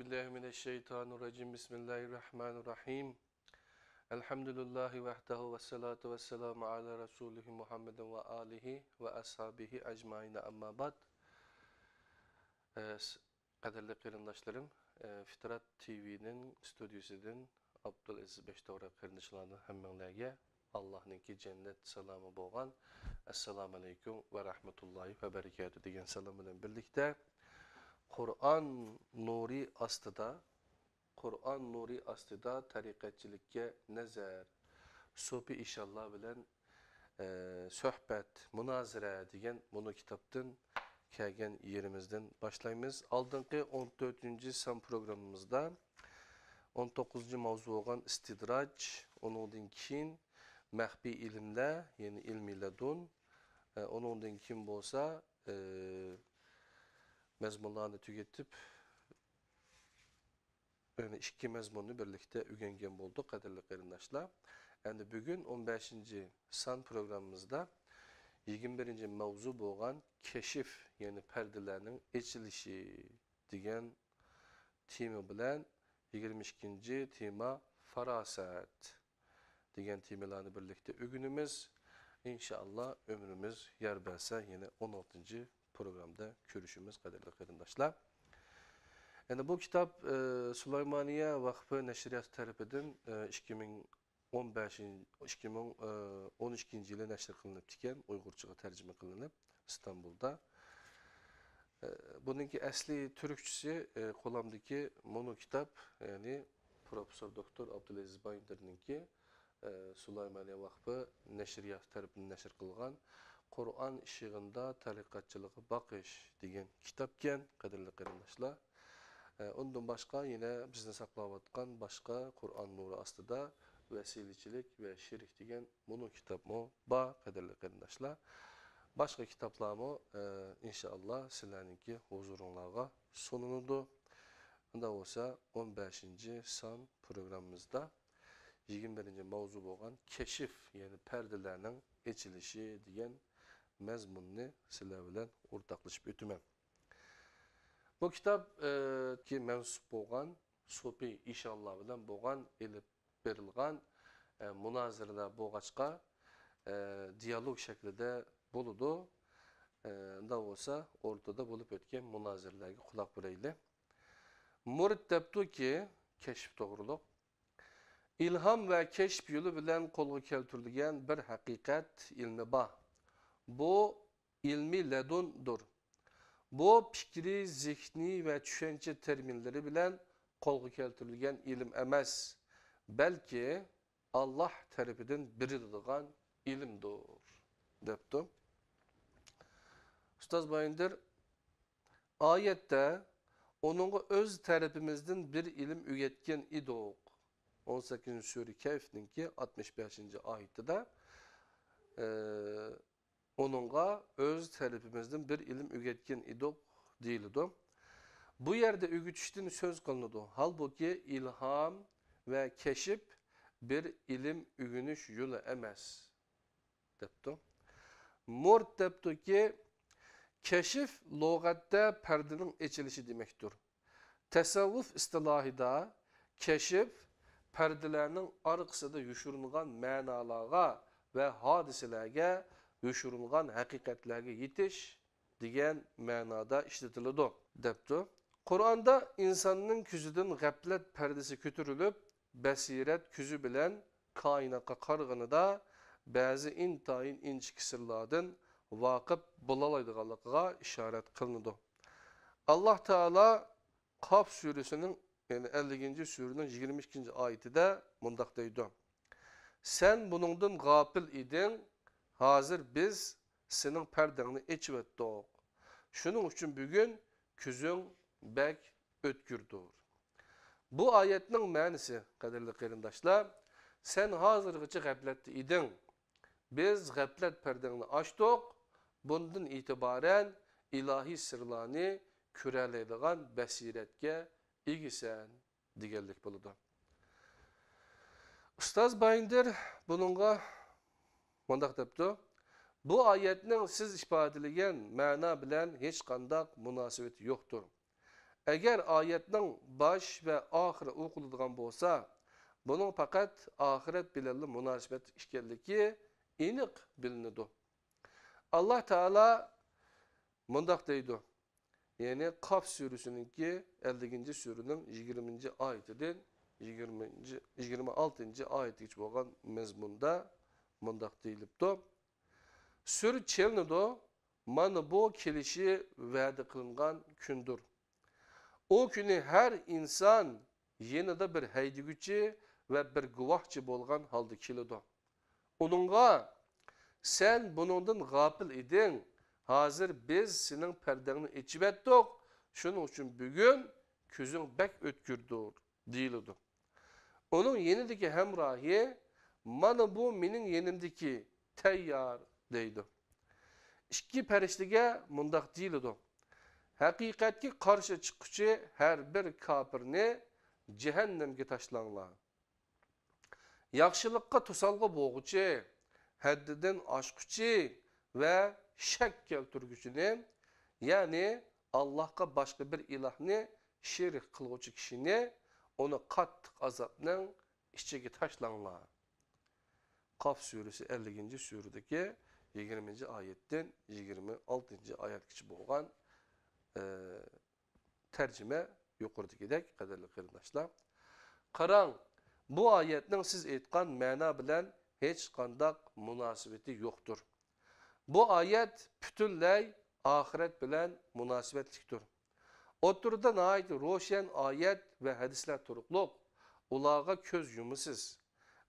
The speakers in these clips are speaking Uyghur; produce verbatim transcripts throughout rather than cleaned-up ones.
بالله من الشيطان الرجيم. بسم الله الرحمن الرحيم. الحمد لله وحده والصلاة والسلام على رسوله محمد وآله وأصحابه أجمعين، أما بعد. ئە، س-، قەدىرلىك قېرىنداشلىرىم، ئە، فىترات تىۋىنىڭ ستۇدىيىسىدىن ئابدۇلئەزىز بەشتوغرا قېرىندىشىملارنىڭ ھەممىڭلارگە ئاللاھنىڭكى جەننەت سالامى بولغان «ئەسسالامۇئەلەيكۇم ۋە رەھمەتۇللاھى ۋە بەرىكاتۇھ» دېگەن سالام بىلەن بىرلىكتە، «قۇرئان نۇرى ئاستىدا، قۇرئان نۇرى ئاستىدا تەرىقەتچىلىككە نەزەر، سوپى ئىشانلار بىلەن، ئە، سۆھبەت، مۇنازىرە» دېگەن مۇنۇ كىتابتىن كەلگەن يېرىمىزدىن باشلايمىز. ئالدىنقى ئون تۆتىنچى سان پروگراممىمىزدا ئون توققۇزىنچى ماۋزۇ بولغان ئىستىدراج، ئۇنىڭدىن كېيىن مەخپىي ئىلىملەر، يەنى ئىلمى لەدۇن، ئە، ئۇنىڭدىن كېيىن بولسا، ئە، مەزمۇنلارنى تۈگىتىپ، يەنى ئىككى مەزمۇننى بىرلىكتە ئۆگەنگەن بولدۇق، قەدىرلىك قېرىنداشلار. ئەمدى بۈگۈن ئون بەشىنچى سان پروگراممىمىزدا يىگىرمە بىرىنچى ماۋزۇ بولغان كەشىف، يەنى پەردىلەرنىڭ ئېچىلىشى دېگەن تېما بىلەن يىگىرمە ئىككىنچى تېما، فاراسەت دېگەن تېمىلارنى بىرلىكتە ئۆگىنىمىز. ئىنشائاللا، ئۆمرىمىز يار بەرسە، يەنە ئون ئالتىنچى پروگرامدا كۆرۈشىمىز، قەدىرلىك قېرىنداشلار. يەنە بۇ كىتاب، ئە، سۇلايمانىيە ۋەقپى نەشرىياتى تەرىپىدىن، ئە، ئىككى مىڭ ئون بەشىنچى، ئىككى مىڭ ئون ئىككىنچى يىلى نەشر قىلىنىپتىكەن، ئۇيغۇرچىغا تەرجىمە قىلىنىپ، ئىستانبۇلدا. ئە، بۇنىڭكى ئەسلى تۈركچىسى، ئە، قولۇمدىكى مۇنۇ كىتاب، يەنى پروفېسسور دوكتور ئابدۇلئەزىز بايىندىرنىڭكى، ئە، سۇلايمانىيە ۋەقپى نەشرىياتى تەرىپىدىن نەشر قىلغان «قۇرئان ئىشىغىندا تەرىقەتچىلىقى باقىش» دېگەن كىتابكەن، قەدىرلىك قېرىنداشلار. ئە، ئۇندىن باشقا يەنە بىزنى ساقلاۋاتقان باشقا «قۇرئان نۇرى ئاستىدا ۋەسىلىچىلىك ۋە شېرىك» دېگەن مۇنۇ كىتابمۇ بار، قەدىرلىك قېرىنداشلار. باشقا كىتابلارمۇ، ئە، ئىنشائاللا سىلەرنىڭكى ھۇزۇرۇڭلارغا سۇنۇلىدۇ. ئۇنداق بولسا، ئون بەشىنچى سان پروگراممىمىزدا يىگىرمە بىرىنچى ماۋزۇ بولغان كەشىف، يەنى پەردىلەرنىڭ ئېچىلىشى دېگەن مەزمۇننى سىلەر بىلەن ئورتاقلىشىپ ئۆتىمەن. بۇ كىتاب، ئە، كى مەنسۇپ بولغان سوپى ئىشانلار بىلەن بولغان ئېلىپ بېرىلغان، ئە، مۇنازىرىلەر بولغاچقا، ئە، دىيالوگ شەكلىدە بولىدۇ. ئە، ئۇنداق بولسا، ئورتىدا بولۇپ ئۆتكەن مۇنازىرىلەرگە قۇلاق بېرەيلى. مۇرىت دەپتۇكى، كەشىپ توغرۇلۇق، ئىلھام ۋە كەشىپ يولى بىلەن قولغا كەلتۈرۈلگەن بىر ھەقىقەت ئىلمى بار. بۇ ئىلمى لەدۇندۇر. بۇ پىكرىي، زېھنىي ۋە چۈشەنچە تېرمىنلىرى بىلەن قولغا كەلتۈرۈلگەن ئىلىم ئەمەس، بەلكى ئاللاھ تەرىپىدىن بېرىلىدىغان ئىلىمدۇر، دەپتۇ. ئۇستاز بايىندىر، ئايەتتە، ئۇنىڭغا ئۆز تەرىپىمىزدىن بىر ئىلىم ئۆگەتكەن ئىدۇق. ئون سەككىزىنچى سۈرە كەھفنىڭكى ئاتمىش بەشىنچى ئايىتىدە، ئە، ئۇنىڭغا ئۆز تەرىپىمىزدىن بىر ئىلىم ئۆگەتكەن ئىدۇق دېيىلىدۇ. بۇ يەردە ئۆگىتىشتىن سۆز قىلىنىدۇ. ھالبۇكى، ئىلھام ۋە كەشىپ بىر ئىلىم ئۆگىنىش يولى ئەمەس، دەپتۇ. مۇرت دەپتۇكى، كەشىف لۇغەتتە پەردىنىڭ ئېچىلىشى دېمەكتۇر. تەسەۋۋۇپ ئىستىلاھىدا كەشىف پەردىلەرنىڭ ئارقىسىدا يوشۇرۇنغان مەنالارغا ۋە ھادىسىلەرگە، يوشۇرۇنغان ھەقىقەتلەرگە يېتىش دېگەن مەنادا ئىشلىتىلىدۇ، دەپتۇ. قۇرئاندا ئىنساننىڭ كۆزىدىن غەپلەت پەردىسى كۆتۈرۈلۈپ، بەسىرەت كۆزى بىلەن كائىناتقا قارىغىنىدا بەزى ئىنتايىن ئىنچىكە سىرلاردىن ۋاقىپ بولالايدىغانلىقىغا ئىشارەت قىلىنىدۇ. ئاللاھ تائالا قاف سۈرىسىنىڭ، يەنى ئەللىكىنچى سۈرىنىڭ يىگىرمە ئىككىنچى ئايىتىدە مۇنداق دەيدۇ: «سەن بۇنىڭدىن غاپىل ئىدىڭ، ھازىر بىز سېنىڭ پەردەڭنى ئېچىۋەتتۇق. شۇنىڭ ئۈچۈن بۈگۈن كۆزۈڭ بەك ئۆتكۈردۇر.» بۇ ئايەتنىڭ مەنىسى، قەدىرلىك قېرىنداشلار، سەن ھازىرغىچە غەپلەتتە ئىدىڭ. بىز غەپلەت پەردەڭنى ئاچتۇق. بۇندىن ئېتىبارەن ئىلاھىي سىرلارنى كۆرەلەيدىغان بەسىرەتكە ئىگىسەن، دېگەنلىك بولىدۇ. ئۇستاز بايىندىر بۇنىڭغا مۇنداق دەپتۇ: «بۇ ئايەتنىڭ سىز ئىپادىلىگەن مەنا بىلەن ھېچقانداق مۇناسىۋىتى يوقتۇر. ئەگەر ئايەتنىڭ باش ۋە ئاخىرى ئوقۇلىدىغان بولسا، بۇنىڭ پەقەت ئاخىرەت بىلەنلا مۇناسىۋەتلىك ئىكەنلىكى ئېنىق بىلىنىدۇ. ئاللا تائالا مۇنداق دەيدۇ، يەنى قاف سۈرىسىنىڭكى ئەللىكىنچى سۈرىنىڭ يىگىرمىنچى ئايىتىدىن يىگىرمىنچى، يىگىرمە ئالتىنچى ئايىتىگىچە بولغان مەزمۇندا مۇنداق دېيىلىپتۇ، سۈر چېلىنىدۇ، مانا بۇ كېلىشى ۋەدە قىلىنغان كۈندۇر. ئۇ كۈنى ھەر ئىنسان يېنىدا بىر ھەيدىگۈچى ۋە بىر گۇۋاھچى بولغان ھالدا كېلىدۇ. ئۇنىڭغا، سەن بۇنىڭدىن غاپىل ئىدىڭ، ھازىر بىز سېنىڭ پەردەڭنى ئېچىۋەتتۇق، شۇنىڭ ئۈچۈن بۈگۈن كۆزۈڭ بەك ئۆتكۈردۇر، دېيىلىدۇ. ئۇنىڭ يېنىدىكى ھەمراھى، مانا بۇ مېنىڭ يېنىمدىكى تەييار، دەيدۇ. ئىككى پەرىشتىگە مۇنداق دېيىلىدۇ، ھەقىقەتكە قارشى چىققۇچى ھەر بىر كاپىرنى جەھەننەمگە تاشلاڭلار. ياخشىلىققا توسالغۇ بولغۇچى، ھەددىدىن ئاشقۇچى ۋە شەك كەلتۈرگۈچىنى، يەنى ئاللاھقا باشقا بىر ئىلاھنى شېرىك قىلغۇچى كىشىنى، ئۇنى قاتتىق ئازابنىڭ ئىچىگە تاشلاڭلار. قاف سۈرىسى ئەللىكىنچى سۈرىدىكى يىگىرمىنچى ئايەتتىن يىگىرمە ئالتىنچى ئايەتكىچە بولغان، ئى، تەرجىمە يۇقىرىدىكىدەك، قەدىرلىك قېرىنداشلار. قاراڭ، بۇ ئايەتنىڭ سىز ئېيتقان مەنا بىلەن ھېچقانداق مۇناسىۋىتى يوقتۇر. بۇ ئايەت پۈتۈنلەي ئاخىرەت بىلەن مۇناسىۋەتلىكتۇر. ئوتتۇرىدا ناھايىتى روشەن ئايەت ۋە ھەدىسلەر تۇرۇقلۇق، ئۇلارغا كۆز يۇمىسىز.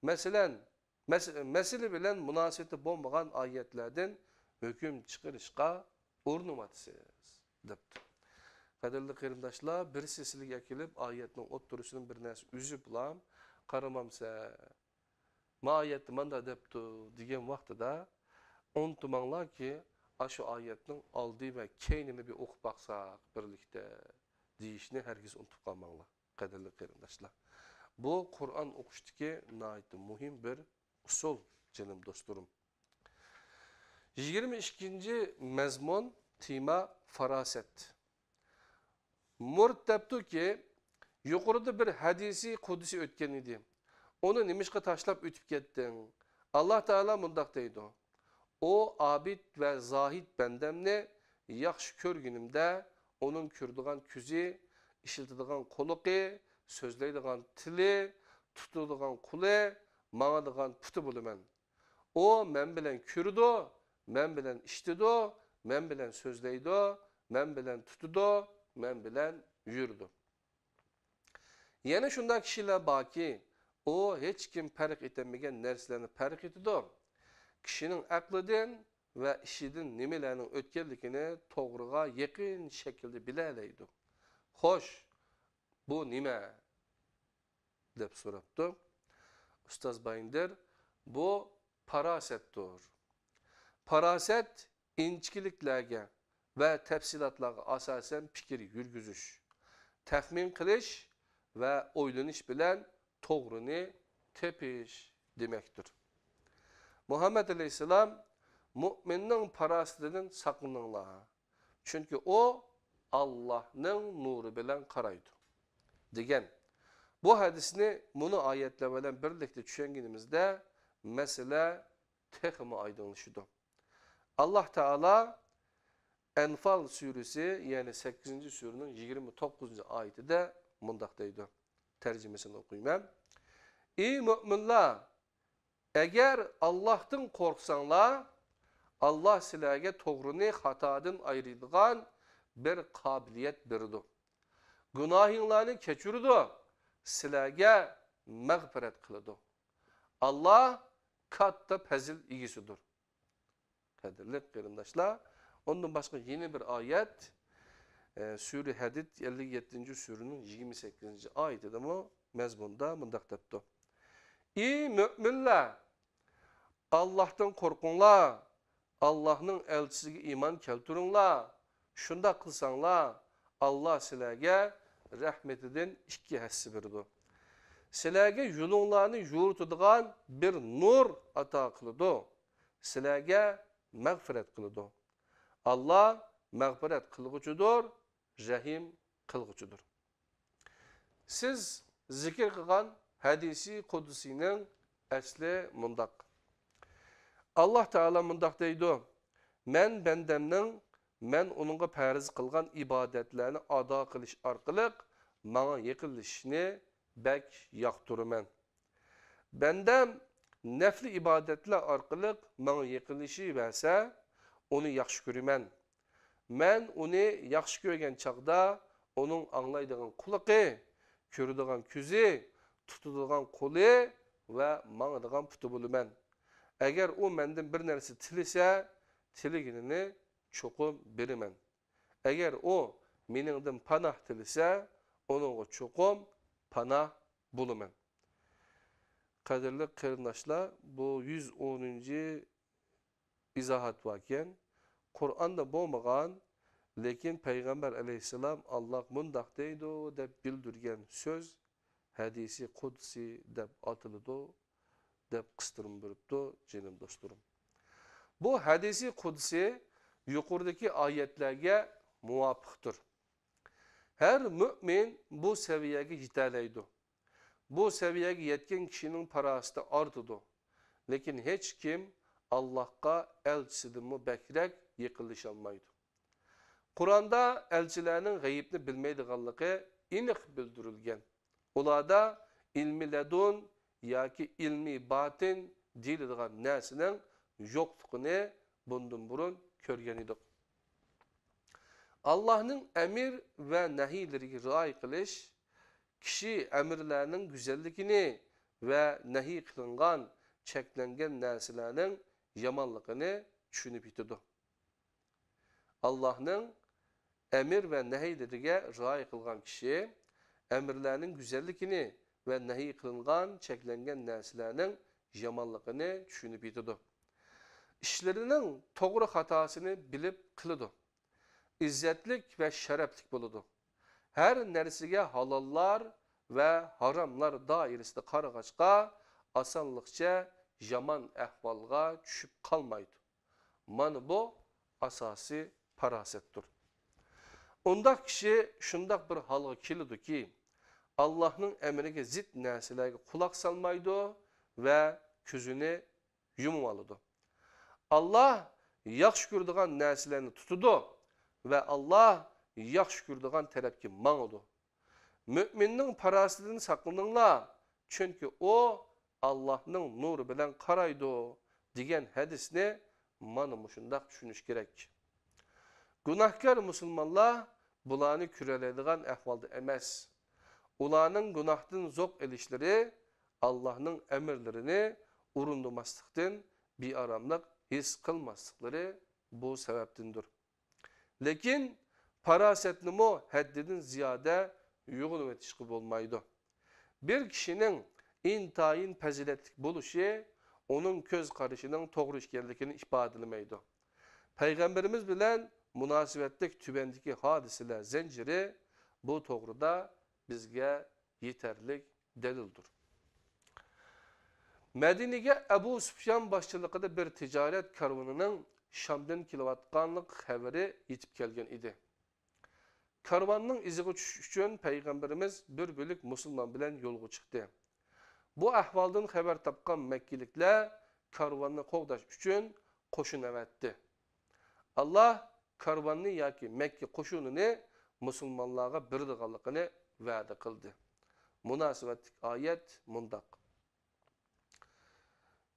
مەسىلەن، مەس-، مەسىلە بىلەن مۇناسىۋىتى بولمىغان ئايەتلەردىن ھۆكۈم چىقىرىشقا ئۇرۇنۇۋاتىسىز، دەپتۇ. قەدىرلىك قېرىنداشلار، بىرسى سىلىگە ئەكېلىپ ئايەتنىڭ ئوتتۇرىسىدىن بىر نەرسە ئۈزۈپلا، قارىمامسەن، ما ئايەتتە مانداق دەپتۇ، دېگەن ۋاقتىدا، ئۇنتۇماڭلاركى، ئاشۇ ئايەتنىڭ ئالدى ۋە كەينىنى بىر ئوقۇپ باقساق بىرلىكتە، دېيىشنى ھەرگىز ئۇنتۇپ قالماڭلار، قەدىرلىك قېرىنداشلار. بۇ قۇرئان ئوقۇشتىكى ناھايىتى مۇھىم بىر ئۇسۇل، جېنىم دوستلىرىم. يىگىرمە ئىككىنچى مەزمۇن، تېما، پاراسەت. مۇرىت دەپتۇكى، يۇقىرىدا بىر ھەدىسى قۇدسى ئۆتكەن ئىدى. ئۇنى نېمىشقا تاشلاپ ئۆتۈپ كەتتىڭ؟ ئاللا تائالا مۇنداق دەيدۇ، ئۇ ئابىد ۋە زاھىد بەندەمنى ياخشى كۆرگىنىمدە، ئۇنىڭ كۆرىدىغان كۆزى، ئىشلىتىدىغان قۇلىقى، سۆزلەيدىغان تىلى، تۇتىدىغان قولى، ماڭىدىغان پۇتى بولىمەن. ئۇ مەن بىلەن كۆرىدۇ، مەن بىلەن ئىشىتىدۇ، مەن بىلەن سۆزلەيدۇ، مەن بىلەن تۇتىدۇ، مەن بىلەن يۈرىدۇ. يەنە شۇنداق كىشىلەر باركى، ئۇ ھېچكىم پەرق ئېتەلمىگەن نەرسىلەرنى پەرق ئېتىدۇ. كىشىنىڭ ئەقلىدىن ۋە ئىشىدىن نېمىلەرنىڭ ئۆتكەنلىكىنى توغرىغا يېقىن شەكىلدە بىلەلەيدۇ. خوش، بۇ نېمە؟ دەپ سوراپتۇ. ئۇستاز بايىندىر، بۇ پاراسەتتۇر. پاراسەت ئىنچىكىلىكلەرگە ۋە تەپسىلاتلارغا ئاساسەن پىكىر يۈرگۈزۈش، تەخمىن قىلىش ۋە ئويلىنىش بىلەن توغرىنى تېپىش دېمەكتۇر. مۇھەممەد ئەلەيھىسسالام، مۇئمىننىڭ پاراسىتىدىن ساقلىنىڭلار، چۈنكى ئۇ ئاللاھنىڭ نۇرى بىلەن قارايدۇ، دېگەن. بۇ ھەدىسنى مۇنۇ ئايەتلەر بىلەن بىرلىكتە چۈشەنگىنىمىزدە، مەسىلە تېخىمۇ ئايدىڭلىشىدۇ. ئاللا تائالا ئەنفال سۈرىسى، يەنى سەككىزىنچى سۈرىنىڭ يىگىرمە توققۇزىنچى ئايىتىدە مۇنداق دەيدۇ. تەرجىمىسىنى ئوقۇيمەن. ئى مۆمىنلەر! ئەگەر ئاللاھتىن قورقساڭلار، ئاللاھ سىلەرگە توغرىنى خاتادىن ئايرىيدىغان بىر قابىلىيەت بېرىدۇ. گۇناھىڭلارنى كەچۈرىدۇ، سىلەرگە مەغپىرەت قىلىدۇ. ئاللاھ كاتتا پەزىل ئىگىسىدۇر. قەدىرلىك قېرىنداشلار، ئۇندىن باشقا يەنە بىر ئايەت، ئە، سۈرە ھەدىد ئەللىك يەتتىنچى سۈرىنىڭ يىگىرمە سەككىزىنچى ئايىتىدىمۇ مەزمۇندا مۇنداق دەپتۇ. ئى مۆمىنلەر! ئاللاھتىن قورقۇڭلار! ئاللاھنىڭ ئەلچىسىگە ئىمان كەلتۈرۈڭلار! شۇنداق قىلساڭلار، ئاللاھ سىلەرگە رەھمىتىدىن ئىككى ھەسسە بېرىدۇ. سىلەرگە يولۇڭلارنى يورۇتىدىغان بىر نۇر ئاتا قىلىدۇ. سىلەرگە مەغپىرەت قىلىدۇ. ئاللاھ مەغپىرەت قىلغۇچىدۇر، رەھىم قىلغۇچىدۇر. سىز زىكىر قىلغان ھەدىسى قۇدسىينىڭ ئەسلى مۇنداق. ئاللاھ تائالا مۇنداق دەيدۇ: «مەن بەندەمنىڭ مەن ئۇنىڭغا پەرز قىلغان ئىبادەتلەرنى ئادا قىلىش ئارقىلىق ماڭا يېقىنلىشىشىنى بەك ياقتۇرىمەن. بەندەم نەپلى ئىبادەتلەر ئارقىلىق ماڭا يېقىنلىشىۋەرسە، ئۇنى ياخشى كۆرىمەن. مەن ئۇنى ياخشى كۆرگەن چاغدا، ئۇنىڭ ئاڭلايدىغان قۇلىقى، كۆرىدىغان كۆزى، تۇتىدىغان قولى ۋە ماڭىدىغان پۇتى بولىمەن. ئەگەر ئۇ مەندىن بىر نەرسە تىلىسە، تىلىگىنىنى چوقۇم بېرىمەن. ئەگەر ئۇ مېنىڭدىن پاناھ تىلىسە، ئۇنىڭغا چوقۇم پاناھ بولىمەن.» قەدىرلىك قېرىنداشلار، بۇ يۈز ئونىنچى ئىزاھات باركەن. قۇرئاندا بولمىغان، لېكىن پەيغەمبەر ئەلەيھىسسالام «ئاللاھ مۇنداق دەيدۇ» دەپ بىلدۈرگەن سۆز ھەدىسى قۇدسىي دەپ ئاتىلىدۇ، دەپ قىستۇرما بېرىپتۇ، جېنىم دوستلىرىم. بۇ ھەدىسى قۇدسىي يۇقىرىدىكى ئايەتلەرگە مۇۋاپىقتۇر. ھەر مۆمىن بۇ سەۋىيەگە يېتەلەيدۇ. بۇ سەۋىيەگە يەتكەن كىشىنىڭ پاراسىتى ئارتىدۇ. لېكىن ھېچكىم ئاللاھقا ئەلچىسىدىنمۇ بەكرەك يېقىنلىشالمايدۇ. قۇرئاندا ئەلچىلەرنىڭ غەيىبنى بىلمەيدىغانلىقى ئېنىق بىلدۈرۈلگەن. ئۇلاردا ئىلمى لەدۇن ياكى ئىلمى باتىن دېيىلىدىغان نەرسىنىڭ يوقلۇقىنى بۇندىن بۇرۇن كۆرگەن ئىدۇق. ئاللاھنىڭ ئەمىر ۋە نەھىيلىرىگە رىئايە قىلىش كىشى ئەمىرلەرنىڭ گۈزەللىكىنى ۋە نەھىي قىلىنغان، چەكلەنگەن نەرسىلەرنىڭ يامانلىقىنى چۈشىنىپ يېتىدۇ. ئاللاھنىڭ ئەمىر ۋە نەھىيلىرىگە رىئايە قىلغان كىشى ئەمىرلەرنىڭ گۈزەللىكىنى ۋە نەھىي قىلىنغان، چەكلەنگەن نەرسىلەرنىڭ يامانلىقىنى چۈشىنىپ يېتىدۇ. ئىشلىرىنىڭ توغرا خاتاسىنى بىلىپ قىلىدۇ. ئىززەتلىك ۋە شەرەپلىك بولىدۇ. ھەر نەرسىگە ھالاللار ۋە ھاراملار دائىرىسىدە قارىغاچقا، ئاسانلىقچە يامان ئەھۋالغا چۈشۈپ قالمايدۇ. مانا بۇ ئاساسىي پاراسەتتۇر. ئۇنداق كىشى شۇنداق بىر ھالغا كېلىدۇكى، ئاللاھنىڭ ئەمرىگە زىت نەرسىلەرگە قۇلاق سالمايدۇ ۋە كۆزىنى يۇمۇۋالىدۇ. ئاللاھ ياخشى كۆرىدىغان نەرسىلەرنى تۇتىدۇ ۋە ئاللاھ ياخشى كۆرىدىغان تەرەپكە ماڭىدۇ. مۆمىننىڭ پاراسىتىدىن ساقلىنىڭلار، چۈنكى ئۇ ئاللاھنىڭ نۇرى بىلەن قارايدۇ، دېگەن ھەدىسنى مانا مۇشۇنداق چۈشىنىش كېرەك. گۇناھكار مۇسۇلمانلار بۇلارنى كۆرەلەيدىغان ئەھۋالدا ئەمەس. ئۇلارنىڭ گۇناھتىن زوق ئېلىشلىرى، ئاللاھنىڭ ئەمىرلىرىنى ئورۇندىماسلىقتىن بىئاراملىق ھېس قىلماسلىقلىرى بۇ سەۋەبتىندۇر. لېكىن پاراسەتنىمۇ ھەددىدىن زىيادە يوغىنىۋېتىشقا بولمايدۇ. بىر كىشىنىڭ ئىنتايىن پەزىلەتلىك بولۇشى ئۇنىڭ كۆز قارىشىنىڭ توغرا ئىكەنلىكىنى ئىپادىلىمەيدۇ. پەيغەمبىرىمىز بىلەن مۇناسىۋەتلىك تۆۋەندىكى ھادىسىلەر زەنجىرى بۇ توغرىدا بىزگە يېتەرلىك دەلىلدۇر. مەدىنىگە ئەبۇ سۇفيان باشچىلىقىدا بىر تىجارەت كارۋىنىنىڭ شامدىن كېلىۋاتقانلىق خەۋىرى يېتىپ كەلگەن ئىدى. كارۋاننىڭ ئىزىغا چۈشۈش ئۈچۈن پەيغەمبىرىمىز بىر بۆلەك مۇسۇلمان بىلەن يولغا چىقتى. بۇ ئەھۋالدىن خەۋەر تاپقان مەككىلىكلەر كارۋاننى قوغداش ئۈچۈن قوشۇن ئەۋەتتى. ئاللاھ كارۋاننى ياكى مەككە قوشۇنىنى مۇسۇلمانلارغا بېرىدىغانلىقىنى ۋەدە قىلدى. مۇناسىۋەتلىك ئايەت مۇنداق.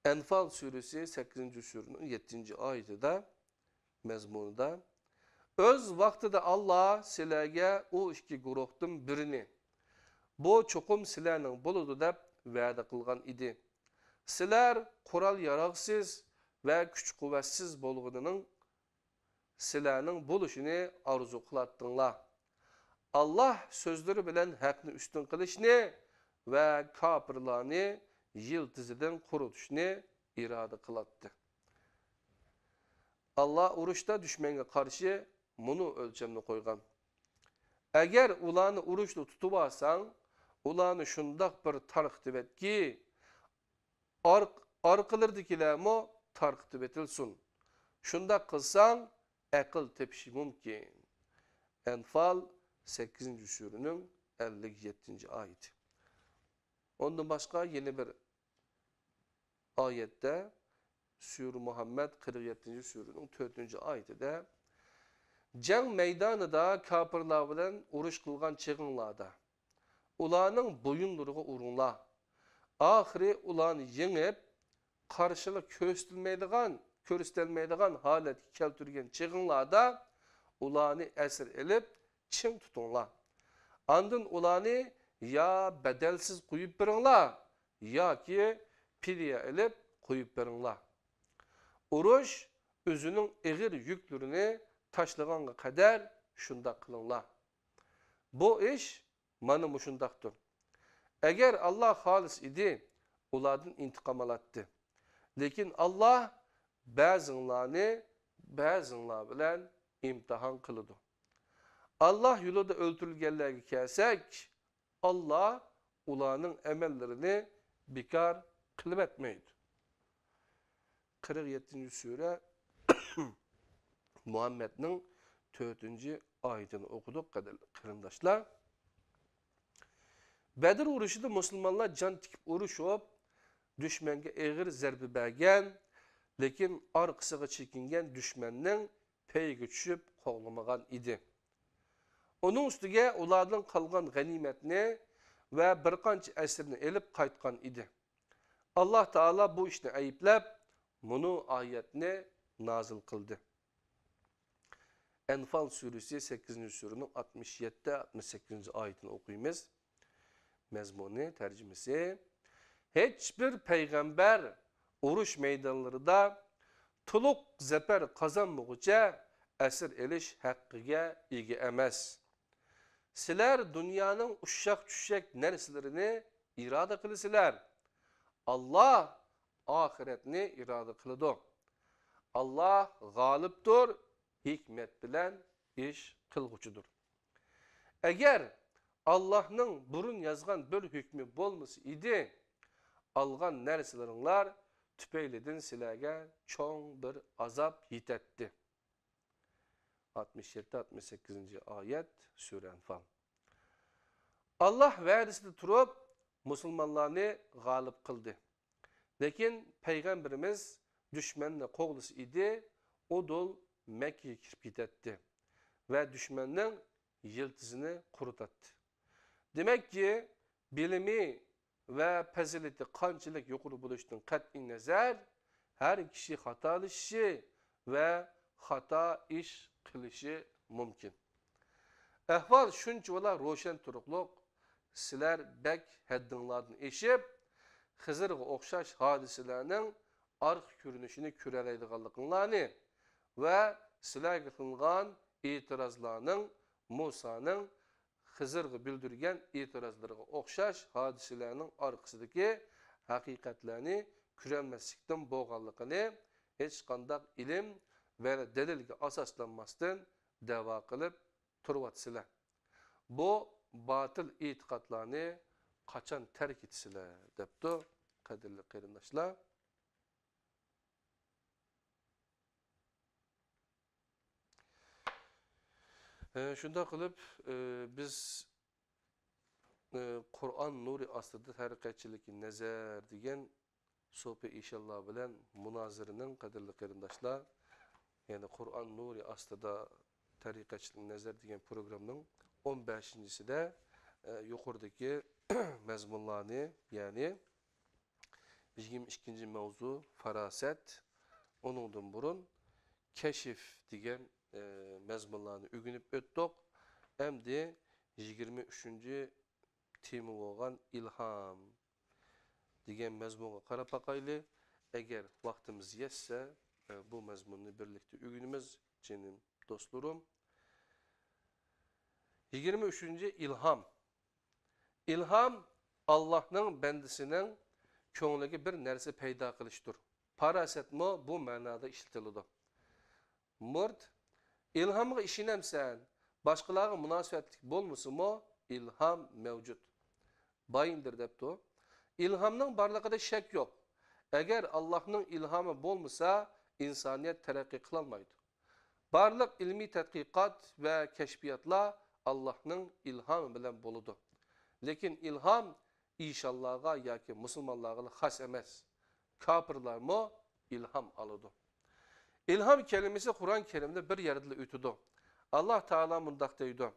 ئەنفال سۈرىسى سەككىزىنچى سۈرىنىڭ يەتتىنچى ئايىتىدە، مەزمۇنىدا، ئۆز ۋاقتىدا ئاللاھ سىلەرگە ئۇ ئىككى گۇرۇھتىن بىرىنى، بۇ چوقۇم سىلەرنىڭ بولىدۇ دەپ ۋەدە قىلغان ئىدى. سىلەر قورال-ياراغسىز ۋە كۈچ-قۇۋۋەتسىز بولغىنىنىڭ سىلەرنىڭ بولۇشىنى ئارزۇ قىلاتتىڭلار. ئاللاھ سۆزلىرى بىلەن ھەقنى ئۈستۈن قىلىشنى ۋە كاپىرلارنى يىلتىزىدىن قۇرۇتۇشنى ئىرادە قىلاتتى. ئاللاھ ئۇرۇشتا دۈشمەنگە قارشى مۇنۇ ئۆلچەمنى قويغان. ئەگەر ئۇلارنى ئۇرۇشتا تۇتۇۋالساڭ، ئۇلارنى شۇنداق بىر تارقىتىۋەتكى، ئارق-، ئارقىلىرىدىكىلەرمۇ تارقىتىۋېتىلسۇن. شۇنداق قىلساڭ، ئەقىل تېپىشى مۇمكىن. ئەنفال سەككىزىنچى سۈرىنىڭ ئەللىك يەتتىنچى ئايىتى. ئۇندىن باشقا يەنە بىر ئايەتتە، سۈرە مۇھەممەد قىرىق يەتتىنچى سۈرىنىڭ تۆتىنچى ئايىتىدە، جەڭ مەيدانىدا كاپىرلار بىلەن ئۇرۇش قىلغان چېغىڭلاردا، ئۇلارنىڭ بويۇنلىرىغا ئۇرۇڭلار. ئاخىرى ئۇلارنى يېڭىپ، قارشىلىق كۆرسىتىلمەيدىغان، كۆرسىتەلمەيدىغان ھالەتكە كەلتۈرگەن چېغىڭلاردا، ئۇلارنى ئەسىر ئېلىپ، چىڭ تۇتۇڭلار. ئاندىن ئۇلارنى يا بەدەلسىز قويۇپ بېرىڭلار، ياكى پىدىيە ئېلىپ قويۇپ بېرىڭلار. ئۇرۇش ئۆزىنىڭ ئېغىر يۈكلىرىنى تاشلىغانغا قەدەر شۇنداق قىلىڭلار. بۇ ئىش مانا مۇشۇنداقتۇر. ئەگەر ئاللا خالىسا ئىدى، ئۇلاردىن ئىنتىقام ئالاتتى. لېكىن ئاللا بەزىڭلارنى بەزىڭلار بىلەن ئىمتىھان قىلىدۇ. ئاللا يولىدا ئۆلتۈرۈلگەنلەرگە كەلسەك، ئاللا ئۇلارنىڭ ئەمەللىرىنى بىكار قىلىۋەتمەيدۇ. قىرىق يەتتىنچى سۈرە مۇھەممەدنىڭ تۆتىنچى ئايىتىنى ئوقۇدۇق، قەدىرلىك قېرىنداشلار. بەدر ئۇرۇشىدا مۇسۇلمانلار جان تىكىپ ئۇرۇشۇپ، دۈشمەنگە ئېغىر زەربە بەرگەن، لېكىن ئارقىسىغا چېكىنگەن دۈشمەننىڭ پەيىگە چۈشۈپ قوغلىمىغان ئىدى. ئۇنىڭ ئۈستىگە ئۇلاردىن قالغان غەنىيمەتنى ۋە بىر قانچە ئەسىرنى ئېلىپ قايتقان ئىدى. ئاللا تائالا بۇ ئىشنى ئەيىبلەپ، مۇنۇ ئايەتنى نازىل قىلدى. ئەنفال سۈرىسى، سەككىزىنچى سۈرىنىڭ ئاتمىش يەتتە، ئاتمىش سەككىزىنچى ئايىتىنى ئوقۇيمىز. مەزمۇنى، تەرجىمىسى، ھېچبىر پەيغەمبەر ئۇرۇش مەيدانلىرىدا تولۇق زەپەر قازانمىغۇچە ئەسىر ئېلىش ھەققىگە ئىگە ئەمەس. سىلەر دۇنيانىڭ ئۇششاق-چۈششەك نەرسىلىرىنى ئىرادە قىلىسىلەر. ئاللا ئاخىرەتنى ئىرادە قىلىدۇ. ئاللا غالىبتۇر، ھېكمەت بىلەن ئىش قىلغۇچىدۇر. ئەگەر ئاللانىڭ بۇرۇن يازغان بىر ھۆكمى بولمىسا ئىدى، ئالغان نەرسىلىرىڭلار تۈپەيلىدىن سىلەرگە چوڭ بىر ئازاب يېتەتتى. ئاتمىش يەتتە، ئاتمىش سەككىزىنچى ئايەت، سۈرە ئەنفال. ئاللا ۋەدىسىدە تۇرۇپ، مۇسۇلمانلارنى غالىب قىلدى. لېكىن پەيغەمبىرىمىز دۈشمەننى قوغلىسا ئىدى، ئۇدۇل مەككىگە كىرىپ كېتەتتى ۋە دۈشمەننىڭ يىلتىزىنى قۇرۇتاتتى. دېمەككى، بىلىمى ۋە پەزىلىتى قانچىلىك يۇقىرى بولۇشتىن قەتئىينەزەر، ھەر كىشى خاتالىشىشى ۋە خاتا ئىش قىلىشى مۇمكىن. ئەھۋال شۇنچىۋالا روشەن تۇرۇقلۇق، سىلەر بەك ھەددىڭلاردىن ئېشىپ، خىزىرغا ئوخشاش ھادىسىلەرنىڭ ئارقا كۆرۈنۈشىنى كۆرەلەيدىغانلىقىڭلارنى ۋە سىلەرگە قىلىنغان ئېتىرازلارنىڭ مۇسانىڭ خىزىرغا بىلدۈرگەن ئېتىرازلىرىغا ئوخشاش ھادىسىلەرنىڭ ئارقىسىدىكى ھەقىقەتلەرنى كۆرەلمەسلىكتىن بولغانلىقىنى ھېچقانداق ئىلىم ۋە دەلىلگە ئاساسلانماستىن دەۋا قىلىپ تۇرۇۋاتىسىلەر. بۇ باتىل ئېتىقادلارنى قاچان تەرك ئېتىسىلەر؟ دەپتۇ، قەدىرلىك قېرىنداشلار. ئە، شۇنداق قىلىپ، ئە، بىز، ئە، قۇرئان نۇرى ئاستىدا تەرىقەتچىلىككە نەزەر دېگەن سوپى ئىشانلار بىلەن مۇنازىرىنىڭ، قەدىرلىك قېرىنداشلار، يەنى قۇرئان نۇرى ئاستىدا تەرىقەتچىلىك نەزەر دېگەن پروگراممىنىڭ ئون بەشىنچىسىدە، ئە، يۇقىرىدىكى مەزمۇنلارنى، يەنى يىگىرمە ئىككىنچى مەۋزۇ پاراسەت، ئۇنىڭدىن بۇرۇن كەشف دېگەن، ئە، مەزمۇنلارنى ئۆگىنىپ ئۆتتۇق. ئەمدى يىگىرمە ئۈچىنچى تېما بولغان ئىلھام دېگەن مەزمۇنغا قاراپ باقايلى. ئەگەر ۋاقتىمىز يەتسە، ئە، بۇ مەزمۇننى بىرلىكتە ئۆگىنىمىز، جېنىم دوستلىرىم. يىگىرمە ئۈچىنچى ئىلھام. ئىلھام ئاللاھنىڭ بەندىسىنىڭ كۆڭلىگە بىر نەرسە پەيدا قىلىشتۇر. پاراسەتمۇ بۇ مەنادا ئىشلىتىلىدۇ. مۇرت، ئىلھامغا ئىشىنەمسەن؟ باشقىلارغا مۇناسىۋەتلىك بولمىسىمۇ، ئىلھام مەۋجۇت. بايىندىر دەپتۇ، ئىلھامنىڭ بارلىقىدا شەك يوق. ئەگەر ئاللاھنىڭ ئىلھامى بولمىسا، ئىنسانىيەت تەرەققىي قىلالمايدۇ. بارلىق ئىلمىي تەتقىقات ۋە كەشپىياتلار ئاللاھنىڭ ئىلھامى بىلەن بولىدۇ. لېكىن ئىلھام ئىشانلارغا ياكى مۇسۇلمانلارغىلا خاس ئەمەس. كاپىرلارمۇ ئىلھام ئالىدۇ. ئىلھام كەلىمىسى قۇرئان كەرىمدە بىر يەردىلا ئۆتىدۇ. ئاللاھ تائالا مۇنداق دەيدۇ.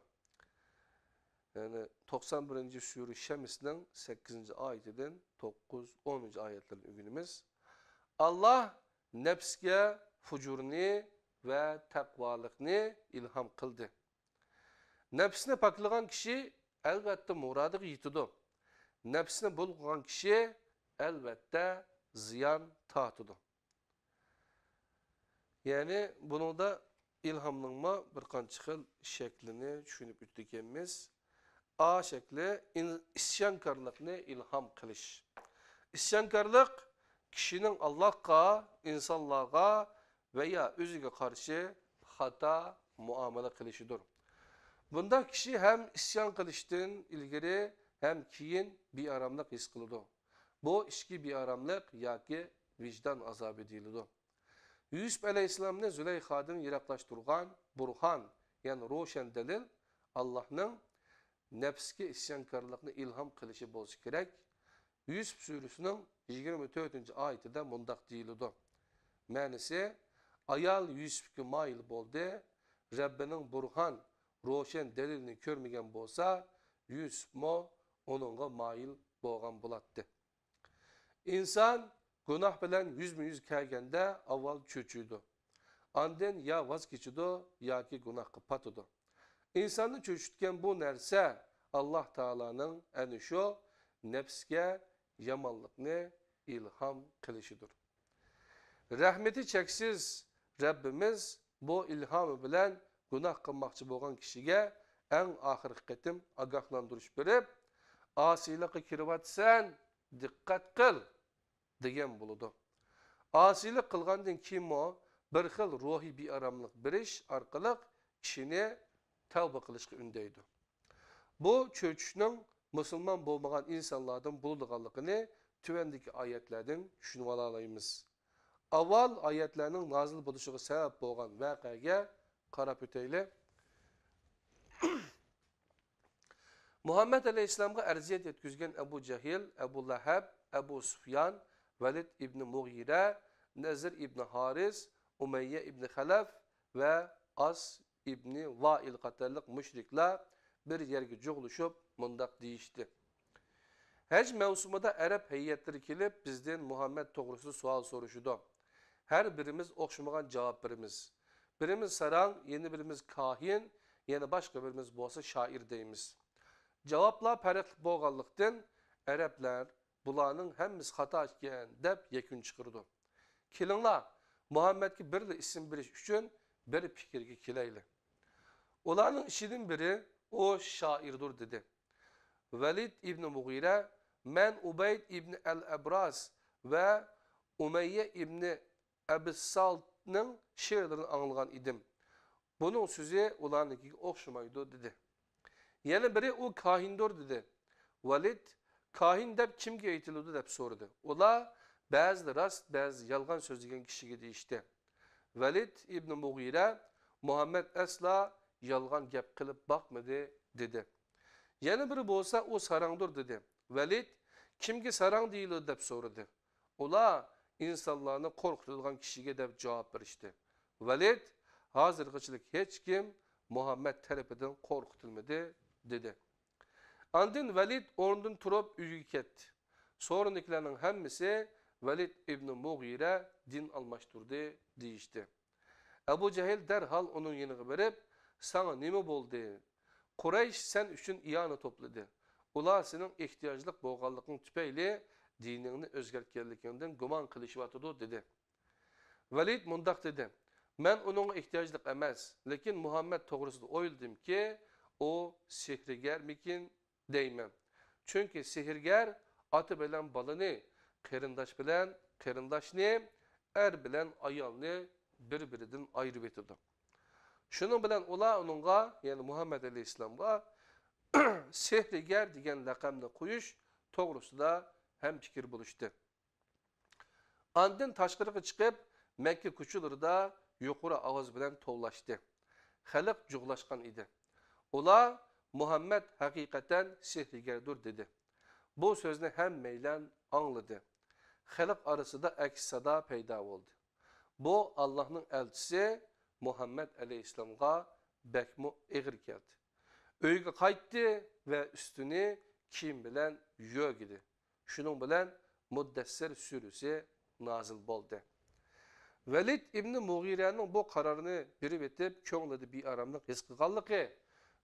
يەنى توقسان بىرىنچى سۈرە شەمسنىڭ سەككىزىنچى ئايىتىدىن توققۇز، ئونىنچى ئايەتلەرنى ئۆگىنىمىز. ئاللاھ نەپسكە فۇجۇرنى ۋە تەقۋالىقنى ئىلھام قىلدى. نەپسنى پاكلىغان كىشى ئەلۋەتتە مۇرادىغا يېتىدۇ. نەپسنى بۇلغىغان كىشى ئەلۋەتتە زىيان تارتىدۇ. يەنى بۇنىڭدا ئىلھامنىڭمۇ بىر قانچە خىل شەكلىنى چۈشىنىپ ئۆتتۇق ئىكەنمىز. ئا شەكلى ئىن-، ئىسيانكارلىقنى ئىلھام قىلىش. ئىسيانكارلىق كىشىنىڭ ئاللاھقا، ئىنسانلارغا ۋە يا ئۆزىگە قارشى خاتا مۇئامىلە قىلىشىدۇر. بۇنداق كىشى ھەم ئىسيان قىلىشتىن ئىلگىرى ھەم كېيىن بىئاراملىق ھېس قىلىدۇ. بۇ ئىچكى بىئاراملىق ياكى ۋىجدان ئازابى دېيىلىدۇ. يۈسۈپ ئەلەيھىسسالامنى زۇلەيخادىن يىراقلاشتۇرغان بۇرھان، يەنى روشەن دەلىل، ئاللاھنىڭ نەپسكە ئىسيانكارلىقنى ئىلھام قىلىشى بولسا كېرەك. يۈسۈپ سۈرىسىنىڭ يىگىرمە تۆتىنچى ئايىتىدە مۇنداق دېيىلىدۇ. مەنىسى، ئايال يۈسۈپكە مايىل بولدى، رەببىنىڭ بۇرھان، روشەن دەلىلىنى كۆرمىگەن بولسا، يۈسۈپمۇ ئۇنىڭغا مايىل بولغان بولاتتى. ئىنسان گۇناھ بىلەن يۈزمۇ يۈز كەلگەندە ئاۋۋال چۆچۈيدۇ. ئاندىن يا ۋاز كېچىدۇ ياكى گۇناھقا پاتىدۇ. ئىنساننى چۆچۈتكەن بۇ نەرسە ئاللاھ تائالانىڭ ئەنە شۇ نەپسكە يامانلىقنى ئىلھام قىلىشىدۇر. رەھمىتى چەكسىز رەببىمىز بۇ ئىلھامى بىلەن گۇناھ قىلماقچى بولغان كىشىگە ئەڭ ئاخىرقى قېتىم ئاگاھلاندۇرۇش بېرىپ، ئاسىيلىققا كىرىۋاتىسەن، دىققەت قىل، دېگەن بولىدۇ. ئاسىيلىق قىلغاندىن كېيىنمۇ بىر خىل روھىي بىئاراملىق بېرىش ئارقىلىق كىشىنى تەۋبە قىلىشقا ئۈندەيدۇ. بۇ چۆچۈشنىڭ مۇسۇلمان بولمىغان ئىنسانلاردىن بولىدىغانلىقىنى تۆۋەندىكى ئايەتلەردىن چۈشىنىۋالالايمىز. ئاۋۋال ئايەتلەرنىڭ نازىل بولۇشىغا سەۋەب بولغان ۋەقەگە قاراپ ئۆتەيلى. مۇھەممەد ئەلەيھىسسالامغا ئەزىيەت يەتكۈزگەن ئەبۇ جەھىل، ئەبۇ لەھەب، ئەبۇ سۇفيان، ۋەلىد ئىبنى مۇغىرە، نەزىر ئىبنى ھارىس، ئۇمەييە ئىبنى خەلەف ۋە ئاس ئىبنى ۋائىل قاتارلىق مۇشرىكلار بىر يەرگە جۇغلىشىپ مۇنداق دېيىشتى: ھەج مەۋسۇمىدا ئەرەب ھەيئەتلىرى كېلىپ بىزدىن مۇھەممەد توغرىسىدا سوئال سورىشىدۇ. ھەر بىرىمىز ئوخشىمىغان جاۋاب بېرىمىز. بىرىمىز ساراڭ، يەنە بىرىمىز كاھىن، يەنە باشقا بىرىمىز بولسا شائىر دەيمىز. جاۋابلار پەرقلىق بولغانلىقتىن، ئەرەبلەر بۇلارنىڭ ھەممىسى خاتا ئىكەن دەپ يەكۈن چىقىرىدۇ. كېلىڭلار، مۇھەممەدكە بىرلا ئىسىم بېرىش ئۈچۈن بىر پىكىرگە كېلەيلى. ئۇلارنىڭ ئىچىدىن بىرى، ئۇ شائىردۇر، دېدى. ۋەلىد ئىبنى مۇغىرە، مەن ئۇبەيد ئىبنى ئەل ئەبراس ۋە ئۇمەييە ئىبنى ئەبىسسالتنىڭ شېئىرلىرىنى ئاڭلىغان ئىدىم. بۇنىڭ سۆزى ئۇلارنىڭكىگە ئوخشىمايدۇ، دېدى. يەنە بىرى، ئۇ كاھىندۇر، دېدى. ۋەلىد، كاھىن دەپ كىمگە ئېيتىلىدۇ؟ دەپ سورىدى. ئۇلار، بەزىدە راست، بەزىدە يالغان سۆزلىگەن كىشىگە، دېيىشتى. ۋەلىد ئىبنى مۇغىرە، مۇھەممەد ئەسلا يالغان گەپ قىلىپ باقمىدى، دېدى. يەنە بىرى بولسا، ئۇ ساراڭدۇر، دېدى. ۋەلىد، كىمگە ساراڭ دېيىلىدۇ؟ دەپ سورىدى. ئۇلار، ئىنسانلارنى قورقۇتىدىغان كىشىگە، دەپ جاۋاب بېرىشتى. ۋەلىد، ھازىرغىچىلىك ھېچكىم مۇھەممەد تەرىپىدىن قورقۇتۇلمىدى، دېدى. ئاندىن ۋەلىد ئورنىدىن تۇرۇپ ئۆيىگە كەتتى. سورۇندىكىلەرنىڭ ھەممىسى ۋەلىد ئىبنى مۇغىرە دىن ئالماشتۇردى، دېيىشتى. ئەبۇ جەھىل دەرھال ئۇنىڭ يېنىغا بېرىپ، ساڭا نېمە بولدى؟ قۇرەيش سەن ئۈچۈن ئىئانە توپلىدى. ئۇلار سېنىڭ ئېھتىياجلىق بولغانلىقىڭ تۈپەيلى دىنىڭنى ئۆزگەرتكەنلىكىڭدىن گۇمان قىلىشىۋاتىدۇ، دېدى. ۋەلىد مۇنداق دېدى، مەن ئۇنىڭغا ئېھتىياجلىق ئەمەس، لېكىن مۇھەممەد توغرىسىدا ئويلىدىمكى، ئۇ سېھىرگەرمىكىن دەيمەن. چۈنكى سېھىرگەر ئاتا بىلەن بالىنى، قېرىنداش بىلەن قېرىنداشنى، ئەر بىلەن ئايالنى بىر-بىرىدىن ئايرىۋېتىدۇ. شۇنىڭ بىلەن ئۇلار ئۇنىڭغا، يەنى مۇھەممەد ئەلەيھىسسالامغا سېھىرگەر دېگەن لەقەمنى قويۇش توغرىسىدا ھەمپىكىر بولۇشتى. ئاندىن تاشقىرىغا چىقىپ، مەككە كوچىلىرىدا يۇقىرى ئاۋاز بىلەن توۋلاشتى. خەلق جۇغلاشقان ئىدى. ئۇلار، «مۇھەممەد ھەقىقەتەن سېھىرگەردۇر» دېدى. بۇ سۆزنى ھەممەيلەن ئاڭلىدى. خەلق ئارىسىدا ئەكس سادا پەيدا بولدى. بۇ ئاللاھنىڭ ئەلچىسى مۇھەممەد ئەلەيھىسسالامغا بەكمۇ ئېغىر كەلدى. ئۆيىگە قايتتى ۋە ئۈستىنى كىيىم بىلەن يۆگىدى. شۇنىڭ بىلەن مۇددەسسىر سۈرىسى نازىل بولدى. ۋەلىد ئىبنى مۇغىرەنىڭ بۇ قارارنى بېرىۋېتىپ، كۆڭلىدە بىئاراملىق ھېس قىلغانلىقى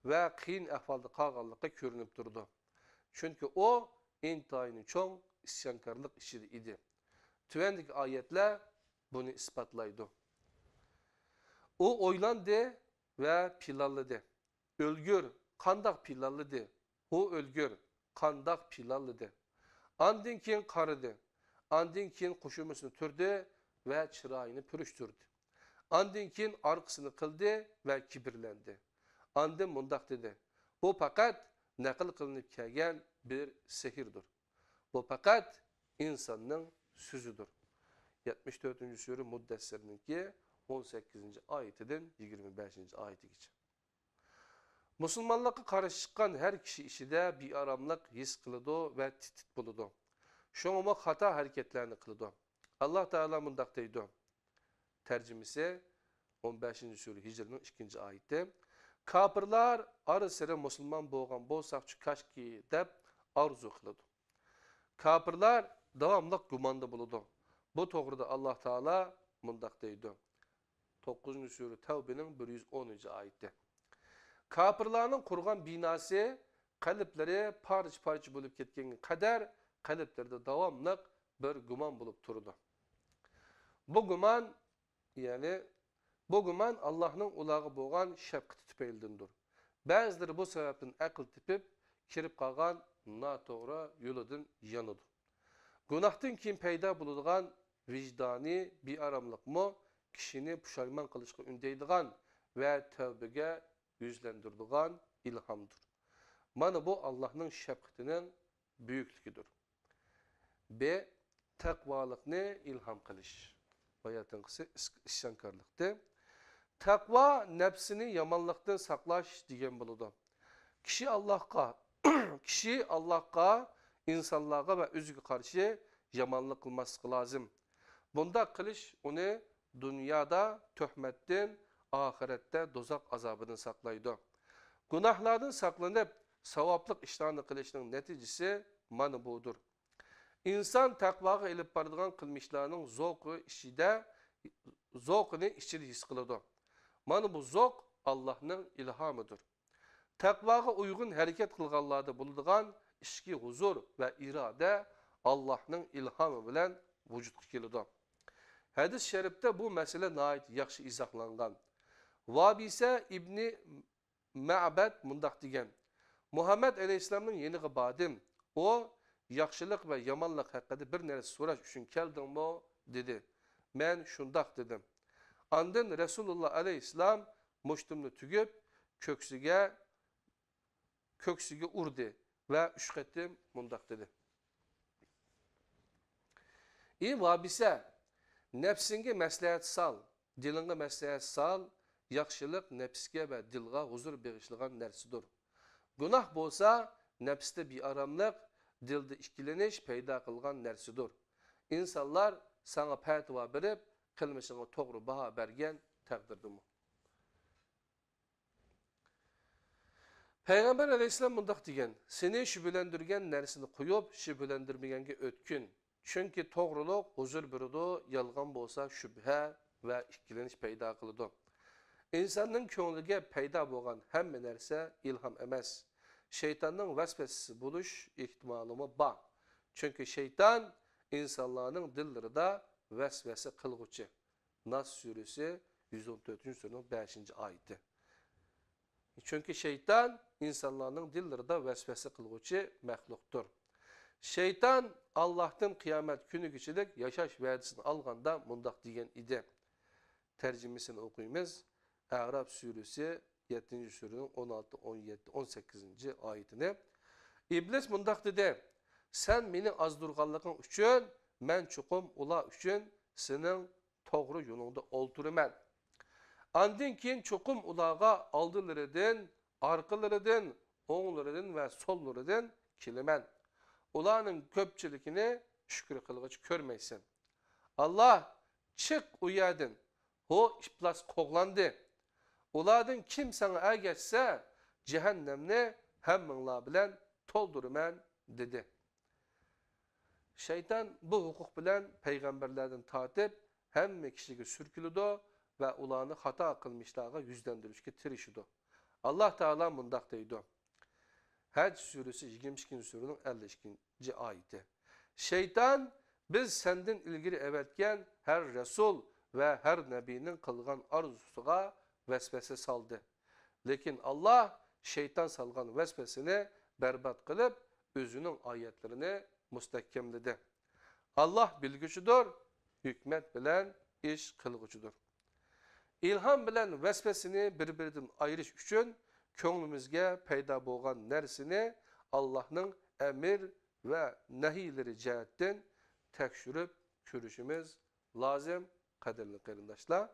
ۋە قىيىن ئەھۋالدا قالغانلىقى كۆرۈنۈپ تۇرىدۇ. چۈنكى ئۇ ئىنتايىن چوڭ ئىسيانكارلىق ئىچىدە ئىدى. تۆۋەندىكى ئايەتلەر بۇنى ئىسپاتلايدۇ. ئۇ ئويلاندى ۋە پىلانلىدى. ئۆلگۈر، قانداق پىلانلىدى؟ ئۇ ئۆلگۈر، قانداق پىلانلىدى؟ ئاندىن كېيىن قارىدى. ئاندىن كېيىن قوشۇمىسىنى تۈردى ۋە چىرايىنى پۈرۈشتۈردى. ئاندىن كېيىن ئارقىسىنى قىلدى ۋە كىبىرلەندى. ئاندىن مۇنداق دېدى: «بۇ پەقەت نەقىل قىلىنىپ كەلگەن بىر سېھىردۇر. بۇ پەقەت ئىنساننىڭ سۆزىدۇر.» يەتمىش تۆتىنچى سۈرە مۇددەسسىرنىڭكى ئون سەككىزىنچى ئايىتىدىن يىگىرمە بەشىنچى ئايىتىگىچە. مۇسۇلمانلىققا قارشى چىققان ھەر كىشى ئىچىدە بىئاراملىق ھېس قىلىدۇ ۋە تىت-تىت بولىدۇ. شۇڭىمۇ خاتا ھەرىكەتلەرنى قىلىدۇ. ئاللاھ تائالا مۇنداق دەيدۇ. تەرجىمىسى: ئون بەشىنچى سۈرە، ھىجرىنىڭ ئىككىنچى ئايىتى. «كاپىرلار ئارىسىرى مۇسۇلمان بولغان بولساقچۇ كاشكى» دەپ ئارزۇ قىلىدۇ. كاپىرلار داۋاملىق گۇماندا بولىدۇ. بۇ توغرىدا ئاللاھ تائالا مۇنداق دەيدۇ. توققۇزىنچى سۈرە، تەۋبىنىڭ بىر يۈز ئونىنچى ئايىتى. كاپىرلارنىڭ قۇرغان بىناسى، قەلبلىرى پارچە-پارچە بولۇپ كەتكەنگە قەدەر قەلبلىرىدە داۋاملىق بىر گۇمان بولۇپ تۇرىدۇ. بۇ گۇمان، يەنى بۇ گۇمان ئاللاھنىڭ ئۇلارغا بولغان شەپقىتى تۈپەيلىدىندۇر. بەزىلىرى بۇ سەۋەبتىن ئەقىل تېپىپ، كىرىپ قالغان ناتوغرا يولىدىن يانىدۇ. گۇناھتىن كېيىن پەيدا بولىدىغان ۋىجدانىي بىئاراملىقمۇ كىشىنى پۇشايمان قىلىشقا ئۈندەيدىغان ۋە تەۋبىگە يۈزلەندۈرىدىغان ئىلھامدۇر. مانا بۇ ئاللاھنىڭ شەپقىتىنىڭ بۈيۈكلۈكىدۇر. ب، تەقۋالىقنى ئىلھام قىلىش. باياتىنقىسى ئىس-، ئىسيانكارلىقتى. تەقۋا نەپسىنى يامانلىقتىن ساقلاش دېگەن بولىدۇ. كىشى ئاللاھقا، كىشى ئاللاھقا، ئىنسانلارغا ۋە ئۆزىگە قارشى يامانلىق قىلماسلىقى لازىم. بۇنداق قىلىش ئۇنى دۇنيادا تۆھمەتتىن، ئاخىرەتتە دوزاخ ئازابىدىن ساقلايدۇ. گۇناھلاردىن ساقلىنىپ، ساۋابلىق ئىشلارنى قىلىشنىڭ نەتىجىسى مانا بۇدۇر. ئىنسان تەقۋاغا ئېلىپ بارىدىغان قىلمىشلارنىڭ زوقى ئىچىدە، زوقىنى ئىچىدە ھېس قىلىدۇ. مانا بۇ زوق ئاللاھنىڭ ئىلھامىدۇر. تەقۋاغا ئۇيغۇن ھەرىكەت قىلغانلاردا بولىدىغان ئىچكى ھۇزۇر ۋە ئىرادە ئاللاھنىڭ ئىلھامى بىلەن ۋۇجۇدقا كېلىدۇ. ھەدىس شەرىپتە بۇ مەسىلە ناھايىتى ياخشى ئىزاھلانغان. ۋابىسە ئىبنى مەبەد مۇنداق دېگەن: مۇھەممەد ئەلەيھىسسالامنىڭ يېنىغا باردىم. ئۇ، «ياخشىلىق ۋە يامانلىق ھەققىدە بىر نەرسە سوراش ئۈچۈن كەلدىڭمۇ؟» دېدى. مەن شۇنداق دېدىم. ئاندىن رەسۇلۇللا ئەلەيھىسسالام مۇشتۇمنى تۈگۈپ، كۆكسىگە، كۆكسىگە ئۇردى ۋە ئۈچ قېتىم مۇنداق دېدى: «ئى ۋابىسە، نەپسىڭگە مەسلىھەت سال، دىلىڭغا مەسلىھەت سال، ياخشىلىق نەپسكە ۋە دىلغا ھۇزۇر بېغىشلىغان نەرسىدۇر. گۇناھ بولسا، نەپستە بىئاراملىق، دىلدا ئىككىلىنىش پەيدا قىلغان نەرسىدۇر. ئىنسانلار ساڭا پەتىۋا بېرىپ، قىلمىشىڭغا توغرا باھا بەرگەن تەقدىردىمۇ؟» پەيغەمبەر ئەلەيھىسسالام مۇنداق دېگەن: «سېنى شۈبھىلەندۈرگەن نەرسىنى قويۇپ، شۈبھىلەندۈرمىگەنگە ئۆتكىن. چۈنكى توغرىلىق ھۇزۇر بېرىدۇ، يالغان بولسا شۈبھە ۋە ئىككىلىنىش پەيدا قىلىدۇ.» ئىنساننىڭ كۆڭلىگە پەيدا بولغان ھەممە نەرسە ئىلھام ئەمەس، شەيتاننىڭ ۋەسۋەسىسى بولۇش ئېھتىمالىمۇ بار. چۈنكى شەيتان ئىنسانلارنىڭ دىللىرىدا ۋەسۋەسە قىلغۇچى. ناس سۈرىسى، يۈز ئون تۆتىنچى سۈرىنىڭ بەشىنچى ئايىتى. چۈنكى شەيتان ئىنسانلارنىڭ دىللىرىدا ۋەسۋەسە قىلغۇچى مەخلۇقتۇر. شەيتان ئاللاھتىن قىيامەت كۈنىگىچىلىك ياشاش ۋەدىسىنى ئالغاندا مۇنداق دېگەن ئىدى. تەرجىمىسىنى ئوقۇيمىز. ئەراف سۈرىسى، يەتتىنچى سۈرىنىڭ ئون ئالتە، ئون يەتتە، ئون سەككىزىنچى ئايىتىنى. ئىبلىس مۇنداق دېدى: «سەن مېنى ئازدۇرغانلىقىڭ ئۈچۈن، مەن چوقۇم ئۇلار ئۈچۈن سېنىڭ توغرا يولۇڭدا ئولتۇرىمەن. ئاندىن كېيىن چوقۇم ئۇلارغا ئالدىلىرىدىن ئارقىلىرىدىن، ئوڭلىرىدىن ۋە سوللىرىدىن كېلىمەن. ئۇلارنىڭ كۆپچىلىكىنى شۈكۈر قىلغۇچى كۆرمەيسەن. ئاللا، چىق ئۇ يەردىن! ھو، ئىپلاس قوغلاندى! ئۇلاردىن كىم ساڭا ئەگەشسە، جەھەننەمنى ھەممىڭلار بىلەن تولدۇرىمەن، دېدى. شەيتان بۇ ھوقۇق بىلەن پەيغەمبەرلەردىن تارتىپ ھەممە كىشىگە سۈركىلىدۇ ۋە ئۇلارنى خاتا قىلمىشلارغا يۈزلەندۈرۈشكە تىرىشىدۇ. ئاللا تائالا مۇنداق دەيدۇ، ھەج سۈرىسى، يىگىرمە ئىككىنچى سۈرىنىڭ ئەللىك ئىككىنچى ئايىتى. شەيتان بىز سەندىن ئىلگىرى ئەۋەتكەن ھەر رەسۇل ۋە ھەر نەبىنىڭ قىلغان ئارزۇسىغا ۋەسۋەسە سالدى. لېكىن ئاللا شەيتان سالغان ۋەسۋەسىنى بەربات قىلىپ، ئۆزىنىڭ ئايەتلىرىنى مۇستەھكەملىدى. ئاللا بىلگۈچىدۇر، ھېكمەت بىلەن ئىش قىلغۇچىدۇر. ئىلھام بىلەن ۋەسۋەسىنى بىر-بىرىدىن ئايرىش ئۈچۈن كۆڭلىمىزگە پەيدا بولغان نەرسىنى ئاللاھنىڭ ئەمىر ۋە نەھىيلىرى جەھەتتىن تەكشۈرۈپ كۆرۈشىمىز لازىم، قەدىرلىك قېرىنداشلار.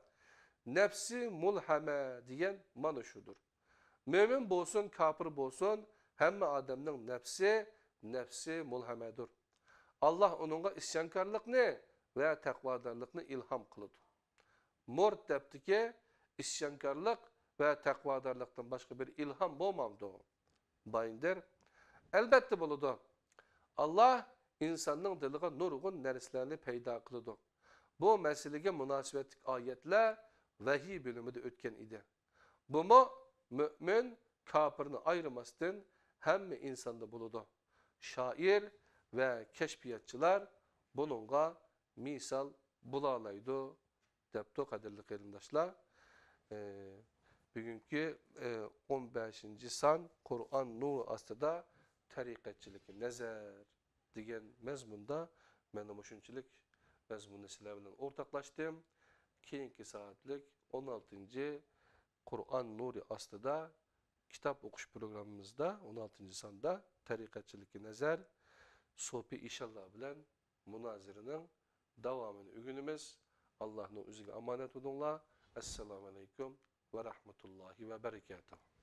نەپسى مۇلھەمە دېگەن مانا شۇدۇر. مۆمىن بولسۇن، كاپىر بولسۇن، ھەممە ئادەمنىڭ نەپسى، نەپسى مۇلھەمەدۇر. ئاللا ئۇنىڭغا ئىسيانكارلىقنى ۋە تەقۋادارلىقنى ئىلھام قىلىدۇ. مورت دەپتىكى، ئىسيانكارلىق ۋە تەقۋادارلىقتىن باشقا بىر ئىلھام بولمامدۇ؟ بايىندىر، ئەلبەتتە بولىدۇ. ئاللا ئىنساننىڭ دىلىغا نۇرغۇن نەرسىلەرنى پەيدا قىلىدۇ. بۇ مەسىلىگە مۇناسىۋەتلىك ئايەتلەر ۋەھىي بۆلۈمىدە ئۆتكەن ئىدى. بۇمۇ مۆمىن، كاپىرنى ئايرىماستىن ھەممە ئىنساندا بولىدۇ. شائىر ۋە كەشپىياتچىلار بۇنىڭغا مىسال بولالايدۇ، دەپتۇ، قەدىرلىك قېرىنداشلار. ئى، بۈگۈنكى، ئى، ئون بەشىنچى سان قۇرئان نۇرى ئاستىدا تەرىقەتچىلىككە نەزەر دېگەن مەزمۇندا مەن مۇشۇنچىلىك مەزمۇننى سىلەر بىلەن ئورتاقلاشتىم. كېيىنكى سائەتلىك ئون ئالتىنچى قۇرئان نۇرى ئاستىدا كىتاب ئوقۇش پروگراممىمىزدا ئون ئالتىنچى ساندا تەرىقەتچىلىككە نەزەر، سوپى ئىشانلار بىلەن مۇنازىرىنىڭ داۋامىنى ئۆگىنىمىز. ئاللانىڭ ئۆزىگە ئامانەت بولۇڭلار. ئەسسالامۇ ئەلەيكۇم ۋە رەھمەتۇللاھى ۋە بەرىكاتۇھ.